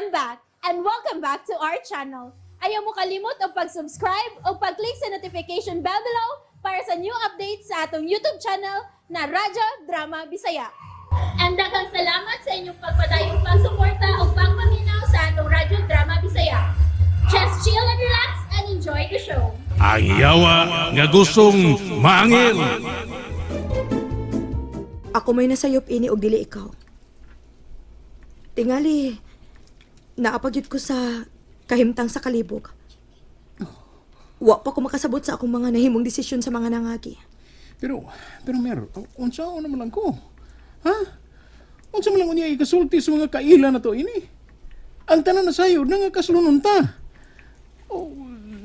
I'm back and welcome back to our channel. Ayaw mo kalimot og pag-subscribe o pag-click sa notification bell below para sa new updates sa atong YouTube channel na Radyo Drama Bisaya. And daghang salamat sa inyong pagpadayong pagsuporta o pagpaminaw sa atong Radyo Drama Bisaya. Just chill and relax and enjoy the show. Ang yawa nga gustong maangil. Ako may nasayop ini og dili ikaw. Tingali, naapagyud ko sa kahimtang sa kalibog. Wa pa ko makasabot sa akong mga nahimong desisyon sa mga nangagi. Pero Mer, unsa naman lang ko? Ha? Unsa man lang unya ikasulti sa mga kaila na to ini? Ang tanan na sayo na nga kaslunon ta. Oh,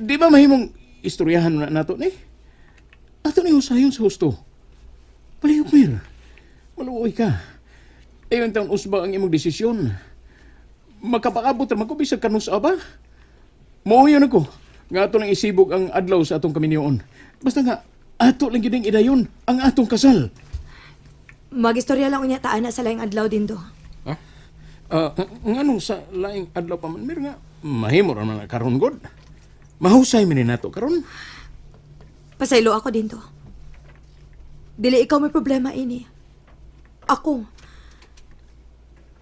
di ba mahimong istoryahan na nato ni? Ato ni usayon sa husto. Palihog, Mer. Maluoy ka. Ayon taon usba ang imong desisyon. Makapakabot ra man ko bisag kanus ba? Mohuyon ako nga ato lang isibog ang adlaw sa atong kaminyoon. Basta nga ato lang gyud ang idayon ang atong kasal. Magistorya lang unya taan na sa laing adlaw din do. Ha? Nganong sa laing adlaw pa man, Mer, nga mahimo ra man na karon god. Mahusay man ni nato karon. Pasaylo ako din do. Dili ikaw may problema ini. Ako.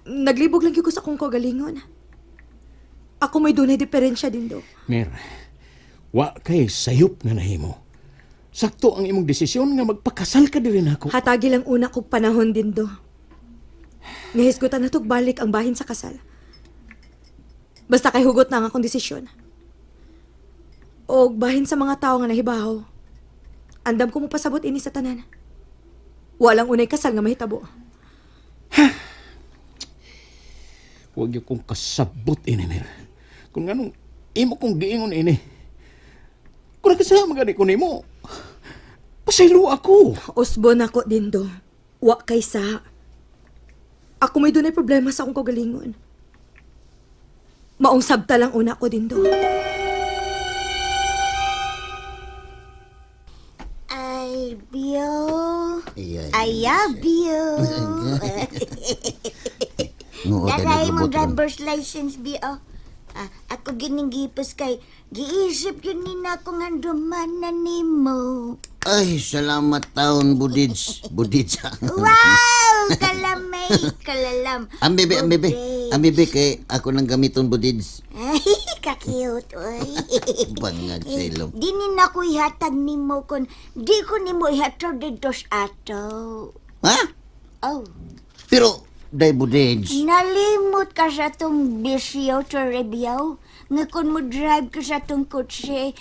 Naglibog lang gyud ko sa akong kagalingon. Ako may dunay diferensya din do. Mer, wa kay sayop nga nahimo. Sakto ang imong desisyon nga magpakasal ka diri nako. Hatagi lang una kog panahon din do. Nahisgutan na tog balik ang bahin sa kasal. Basta kay hugot na ang akong desisyon. Og bahin sa mga tao nga nahibaw. Andam ko mo pasabot ini sa tanan. Walang unay kasal nga mahitabo. Huwag yung kong kasabot ini, Mer. Kung anong imo kong giingon ini. Kung nakasama gani ko nimo, pasaylo ako. Usbon ako din do. Wa kay sa. Ako may dunay problema sa akong kagalingon. Maong sabta lang una ko din do. Ay, Biyo. Ay, I love you. Nguo tayo Daray mong naglubot ron. driver's license, Biyo. Ah, ako gininggipos kay giisip yun ni na akong handuman na nimo. Ay, salamat taon, Budids. Budids. Wow! Kalamay, kalalam. Ang bebe, ang bebe. Budids. Ang bebe kay ako nang gamiton, Budids. Ay, ka-cute, oy. Bangag sa ilong. Di ni na ko ihatag nimo kon di ko nimo ihatag dito sa ato. Ha? Oh. Pero, day Budids. Nalimot ka sa tong bisyo, Toribio. Nga kung mo drive ka sa tong kotse,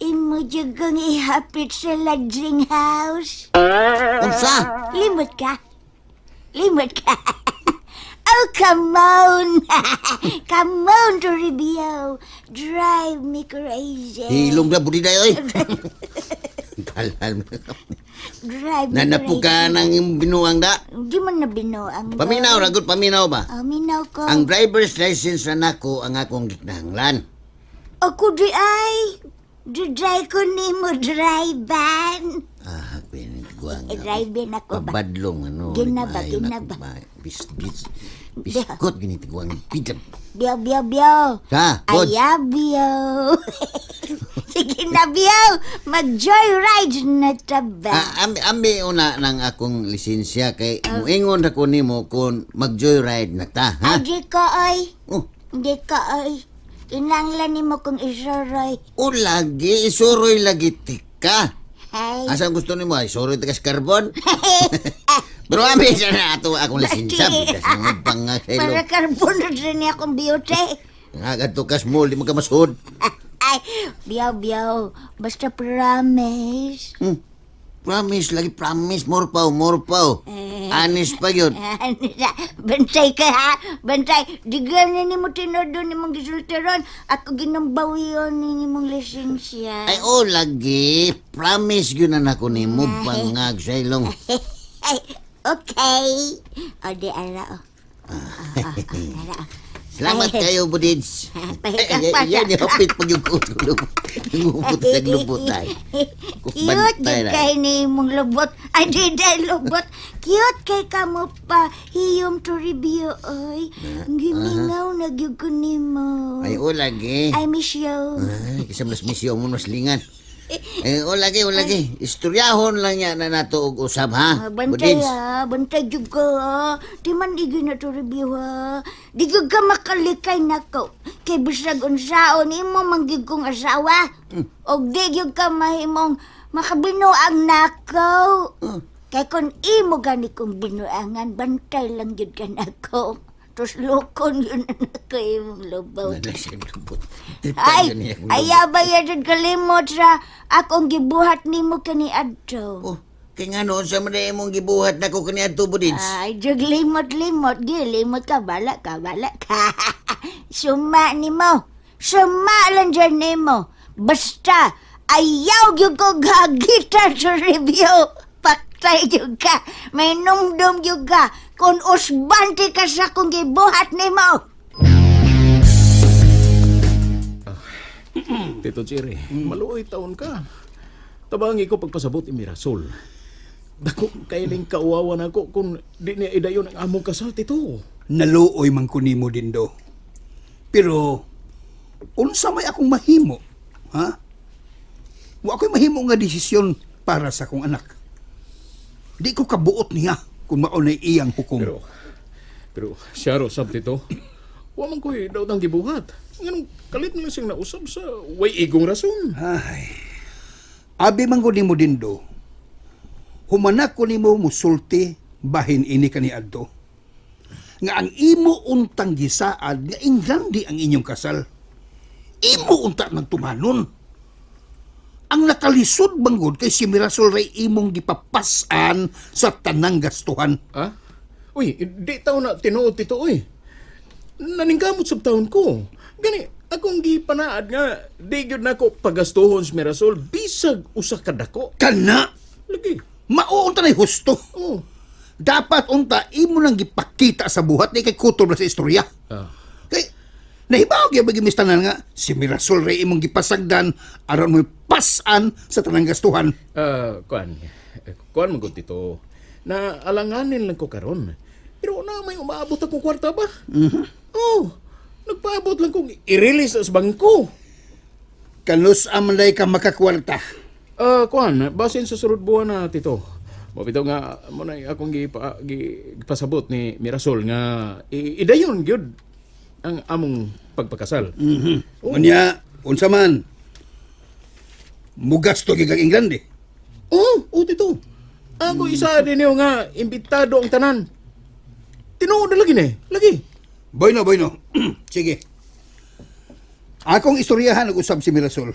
imo jud kang ihapit sa lodging house. Unsa? Limot ka. Limot ka. Oh, come on. Come on, Toribio. Drive me crazy. Hilong na, Budiday, oy. Kalal. Drive me Nanapo ka crazy. ng imong binuang da. Di man na binuang. Paminaw, ragot paminaw ba? Oh, minaw ko. Ang driver's license na nako ang akong gikinahanglan. Ako di ay. Di ko nimo drive-an. Ah, piniguang. Eh, drive-in ako ba? Pabadlong ano. Gina ba, maayo gina na ba? Bis, bis, biskot ginitiguang bidab. Biyo, biyo, biyo. Ha, good. I love you. Sige na, biyo. Mag-joyride na taba. Ah, ambi una ng akong lisensya kay muingon ra ko nimo kung mag-joyride na ta, ha? Ay, di ko, oy. Oh, Di ko, oy. Kinanglan nimo kong isuroy. o lagi isuroy lagi tika. Ay. Asa gusto nimo ay suroy tagas karbon? Pero ambi sa na ato akong lisensya bigas mga bangag sa Para ilo. karbon na rin niya akong beauty. Nga kadto kas mall di mo ka masud. Ay, biyo, biyo. Basta promise. Promise lagi promise more pa more pa. Anis pa gyud. Bantay ka ha? Bantay. Di gani ni mo tinodo ni mong gisulteron. Ako ginambawiyon ni mong lisensya. Ay oh lagi promise gyud na nako nimo bangag sa ilong. Ay, okay. O di ara o. O, ara o. Salamat kayo, Budids. Pahikang pa Ay, yan, hapit pag yung lubot. Ngubot sa lubot ay. Cute gyud kay ni imong lubot. Ay, di dahil lubot. Cute kay kamo pa. Hiyom to review, oy. Gimingaw na gyud ko nimo. Ay, o lagi. I miss you. Ay, kasi mas misyo mo mas lingan. Ay, o lagi, o lagi. Istoryahon lang niya na nato og usab, ha? Ah, bantay Budids. ha, bantay jud ka ha. Di man igi na to review ha. Di gyud ka makalikay nako. Kay bisag unsaon imo man gyud kong asawa. Og di gyud ka mahimong makabinuang nako. Kay kon imo gani kong binuangan, bantay lang gyud ka nako. Tuslokon yun na nako imong lubaw. Nalay siya lubot. Ay, ayaw ba yan kalimot sa akong gibuhat nimo kani adto. Oh, kay nga noon sa mga imong gibuhat nako kaniadto, Budids. Ay, jug limot-limot. Di, limot ka, bala ka, bala ka. Suma ni mo. Suma lang dyan ni mo. Basta, ayaw gyud ko gagita sa review. Paktay gyud ka. May numdum gyud ka. Kung usbante ka sa kong gibuhat ni mo. Tito Jerry, maluoy taon ka. Tabangi ko pagpasabot ni Mirasol. Dako kailing kauwawan ako kung di niya idayon ang among kasal, Tito. Naluoy man ko nimo dindo. Pero unsa may akong mahimo, ha? Wa ko'y mahimo nga desisyon para sa akong anak. Di ko kabuot niya kung mao na iyang hukom. Pero, pero siya ro sab, Tito. Wa man ko'y daw tang gibuhat. Nganong kalit na lang siyang nausab sa way igong rason. Ay. Abi man ko nimo dindo. Humanak ko nimo musulti bahin ini kaniadto. Nga ang imo untang gisaad nga ingrandi ang inyong kasal. Imo unta nagtumanon. Ang nakalisod banggod kay si Mirasol ray imong gipapas-an sa tanang gastuhan. Ha? Uy, di taon na tinuod, Tito, uy. Naningkamot sa taon ko. Gani, akong gipanaad nga, di gyud nako pagastuhon sa Mirasol, bisag usa ka dako. Kana Lagi. mao unta nay husto. Oh. Dapat unta imo nang gipakita sa buhat ni kay kutob na sa istorya. Ah. Kay nahibaw gyud ba gimistanan nga si Mirasol ray imong gipasagdan aron mo pasan sa tanang gastuhan. Ah, kuan. Kuan man gud, Tito. Na alanganin lang ko karon. Pero na may umaabot akong kwarta ba? Oh, nagpaabot lang kong i-release sa bangko. Kanus amanday ka makakwarta. Ah, kuan, basin sa surud buwan na, Tito. Mabitaw nga mo na akong gipa, gipasabot ni Mirasol nga idayon gyud ang among pagpakasal. Unya unsa man mugasto gyud ang England eh. Oh, oh Tito. Ako isa din niyo nga imbitado ang tanan. Tinuod na lagi ni. Lagi. Bueno, bueno. Sige. Akong istoryahan ug usab si Mirasol.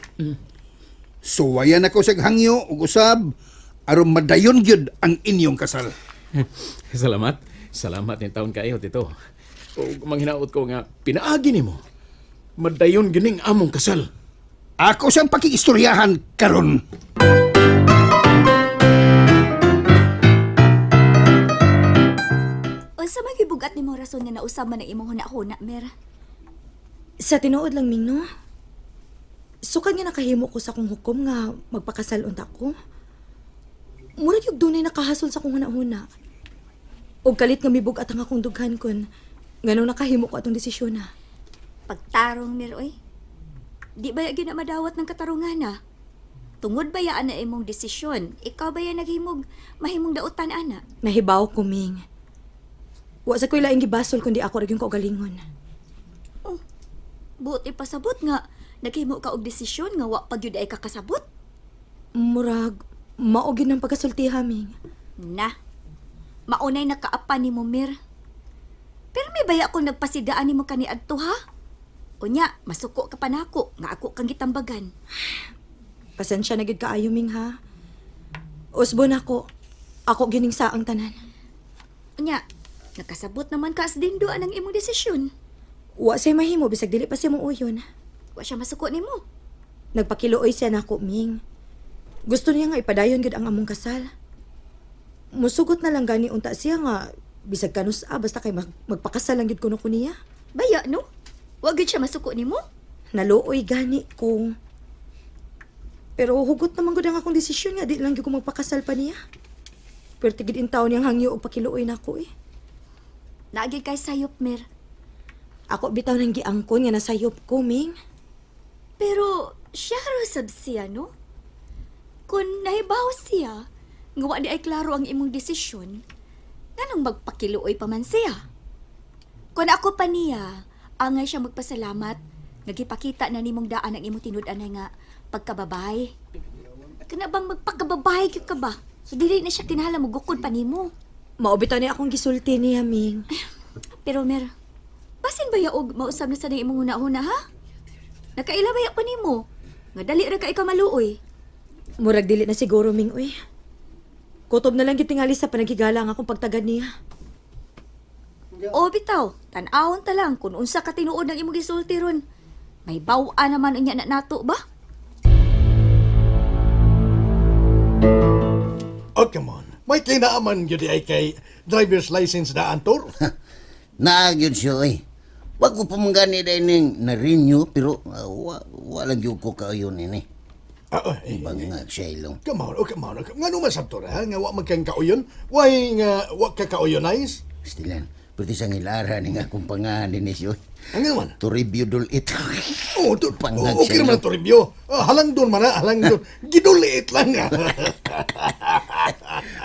Suwayan ako sa hangyo ug usab aron madayon gyud ang inyong kasal. Salamat. Salamat ni taon kayo, Tito. O manghinaot ko nga pinaagi nimo. Madayon gining among kasal. Ako siyang pakiistoryahan karon. Unsa may gibugat nimo rason nga nausab man ang imong huna-huna, Mer? Sa tinuod lang, Ming, no? Sukad nga nakahimo ko sa akong hukom nga magpakasal unta ko. Murag yung dunay nakahasol sa akong huna-huna. Og kalit nga mibugat ang akong dughan kun nganong nakahimo ko atong desisyon na. Pagtarong, Mer, oy. Di ba ya gina madawat ng katarungan, ah? Tungod ba ya ana imong desisyon? Ikaw ba ya naghimog mahimong dautan ana? Nahibaw ko, Ming. Wa sa ko'y laing gibasol kundi ako ra gyud kaugalingon. Buot ipasabot nga naghimo ka og desisyon nga wa pa gyud ay kakasabot. Murag mao gyud ang pagkasultiha, Ming. Na. Maunay nakaapan nimo, Mir. Pero may baya akong nagpasidaan nimo kaniadto ha? Unya, masuko ka pa nako nga ako kang gitambagan. Pasensya na gyud kaayo, Ming, ha. Usbon ako. Ako gining saang tanan. Unya, nakasabot naman ka as dindo anang imong desisyon. Wa say mahimo bisag dili pa siya mo uyon. Wa siya masuko nimo. Nagpakiluoy siya nako, Ming. Gusto niya nga ipadayon gyud ang among kasal. Musugot na lang gani unta siya nga bisag kanus basta kay magpakasal lang gyud kuno ko niya. Baya no? Wa gyud siya masuko nimo? Naluoy gani ko. Pero hugot naman gud ang akong desisyon nga di lang gyud ko magpakasal pa niya. Pero tigid in taon niyang hangyo og pakiluoy nako eh. Naagi kay sayop, Mer. Ako bitaw nang giangkon nga nasayop ko, Ming. Pero siya ra sab siya, no? Kung nahibaw siya, nga wa di ay klaro ang imong desisyon, nganong magpakiluoy pa man siya? Kung ako pa niya, angay siya magpasalamat, nga gipakita na nimong daan ang imong tinud-anay nga pagkababay. Kana bang magpagkababay gyud ka ba? So dili na siya kinahanglan mogukod pa nimo. Mao bitaw ni akong gisulti niya, Ming. Pero Mer, basin ba yaog mausab na sa nang imong huna-huna ha? Nakaila ba ya pa nimo? Nga dali ra ka ikaw maluoy. Murag dili na siguro, Ming, uy. Kutob na lang gitingali sa panaghigala ang akong pagtagad niya. O bitaw, tan-awon ta lang kung unsa ka tinuod ang imong gisulti ron. May baw-a naman unya na nato ba? Oh, come on. May kinaaman gyud ay kay driver's license na antor. Naa gyud siya oy. Wa ko pa man gani dahil ning na-renew pero wa lang gyud ko kaayo nini. Ah, oh, eh, Bangag siya ilong. Come on, oh, come on. Oh, Ngano man sabtor ha? Nga wa man kang kauyon? Why nga wa ka kauyonize? Stilan, pwede siyang ilara ni nga akong pangalan ni siya. Ang naman? To review dul it. Oh, to, Bangag oh, okay siya naman ilong. to review. Ah, halang doon man ha, halang doon. Gidulit lang ah.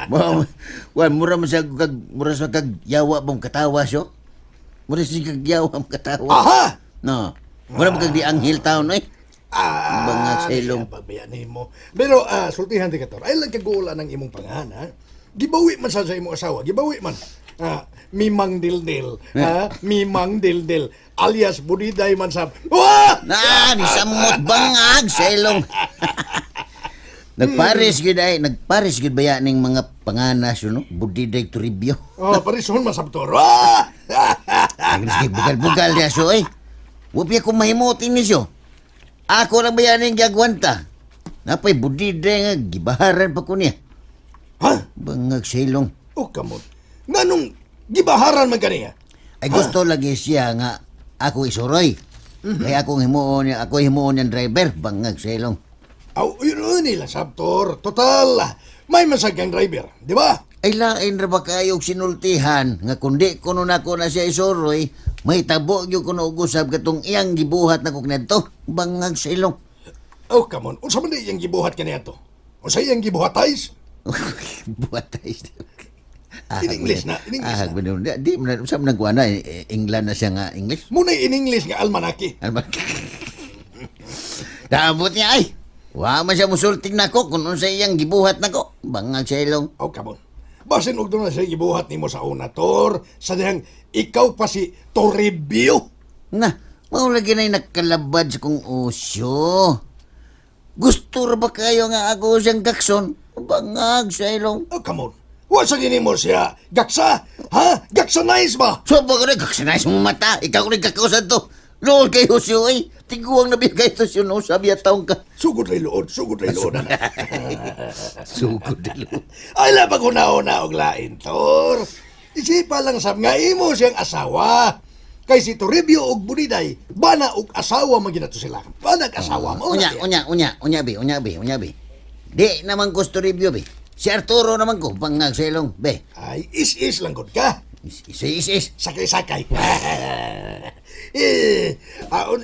Mo, wa mura man siya kag mura sa kag yawa mong katawa siya. Mura siya kag yawa mong katawa. Aha! No. Mura man kag di anghel taon oy. Ah, Bangag sa ilong. Pabayaan mo. Pero sultihan di ka tor. Ay lang kagula ng imong pangahan ha. Gibawi man sa imong asawa, gibawi man. Ah, Mimang Dildil, ha? Mimang Dildil alias Budiday man sa. Wah! Na, ni samot bangag sa ilong. Nagpares gyud ay, nagpares gyud baya ning mga panganas yun, no? Budiday Toribio. Oh, parison man sa tor. Wah! Agnes kay bugal-bugal niya siya, oy. Wa pa ko mahimutin ni siya. Ako lang baya ning giagwanta. Napay budiday nga gibaharan pa ko niya. Ha? Bangag sa ilong. Oh, come on. Nganong gibaharan man kaniya? Ay gusto lagi siya nga ako isuroy. Kaya akong himuon niya, ako himuon niyang driver, bangag sa ilong. Aw, yun yun nila sabtor. Total, may masagang driver, di ba? Ay lain ra ba kayo sinultihan nga kundi kuno nako na siya isuroy, may tabo gyud kuno og usab katong iyang gibuhat nako kaniadto, bangag sa ilong. Oh, come on. Unsa man di iyang gibuhat kaniya to? Unsa iyang gibuhatays? Buhat tayo. In English na, in English Ah, na. Di, di, man, sa man nagkuha na, eh, England na siya nga English. Muna in English nga almanaki. Ano ba? Daabot niya ay. Wa man siya musulting nako kung unsa iyang gibuhat nako. Bangag sa ilong. Oh, come on. Basin og doon na siya gibuhat nimo sa una, Tor. Sa dihang ikaw pa si Toribio. Na, mao lagi na'y nakalabad sa kong usyo. Gusto ra ba kayo nga ako siyang gakson? Bangag sa ilong. Oh, come on. Wa sa mo siya. Gaksa! Ha? Gaksa nice ba? So, ba ka rin, gaksanay sa mong mata. Ikaw rin kakausan to. Lord kayo siyo, ay. Tiguang na bigay ito siyo, no? Sabi at taong ka. Sugod ray luod, sugod ray luod. Ana. Sugod ilo. Ay, labag una-una og lain, Tor. Isipa lang sab nga imo siyang asawa. Kay si Toribio og Buniday, bana og asawa man ginato sila. Bana og asawa mo. Unya, unya, unya, unya, be, unya, be, unya, be. Di naman ko sa Toribio, be. Si Arturo naman ko, bangag sa ilong, be. Ay, is-is lang gud ka. Is, is, is, is. Sakay-sakay. Eh,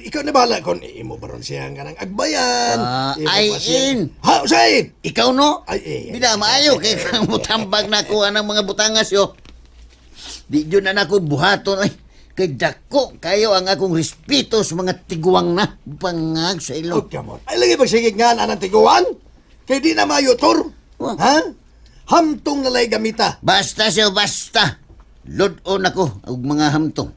ikaw na bahala kon imo baron siya ang kanang agbayan. Ah, Imo ay, ba siya- in. Ha, usain. Ikaw no? Ay, eh, ay. Bida maayo kay kang mutambag na ko anang mga butangas yo. Di jud na nako buhaton ay. Kay dako kayo ang akong respeto sa mga tiguang na bangag sa Oh, ilong. come on. Ay lagi pagsigig nga anang tiguan. Kay di na maayo tor. Oh. Ha? Hamtong nalay gamita. Basta siya, basta. Ludon ako og mga hamtong.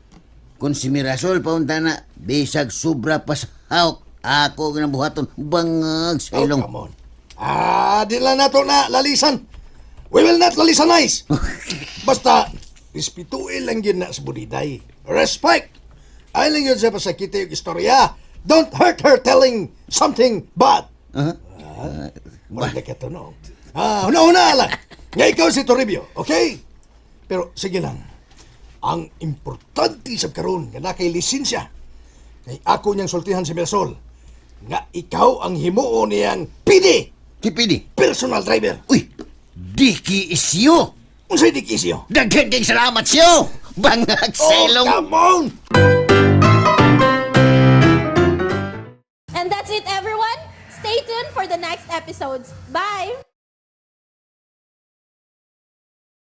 Kung si Mirasol paunta na, bisag sobra pa sa hawk, ako ang buhaton bangag sa Oh, ilong. come on. Ah, di lang nato na lalisan. We will not lalisanize. Basta, respetuin lang yun na sa budiday. Respect! Ay lang yun sa pasakita yung istorya. Don't hurt her telling something bad. Uh-huh. Ah, Mura ka to, no? Ah, una-una lang. Nga ikaw si Toribio, okay? Pero sige lang. Ang importante sa karon nga nakay lisensya. Kay ako niyang sultihan si Mirasol nga ikaw ang himuon niyang PD, Si PD. personal driver. Uy, diki isyo. Unsay di kisyo? Daghan kay salamat siyo. Bangag Oh, selong. come on! And that's it, everyone. Stay tuned for the next episodes. Bye!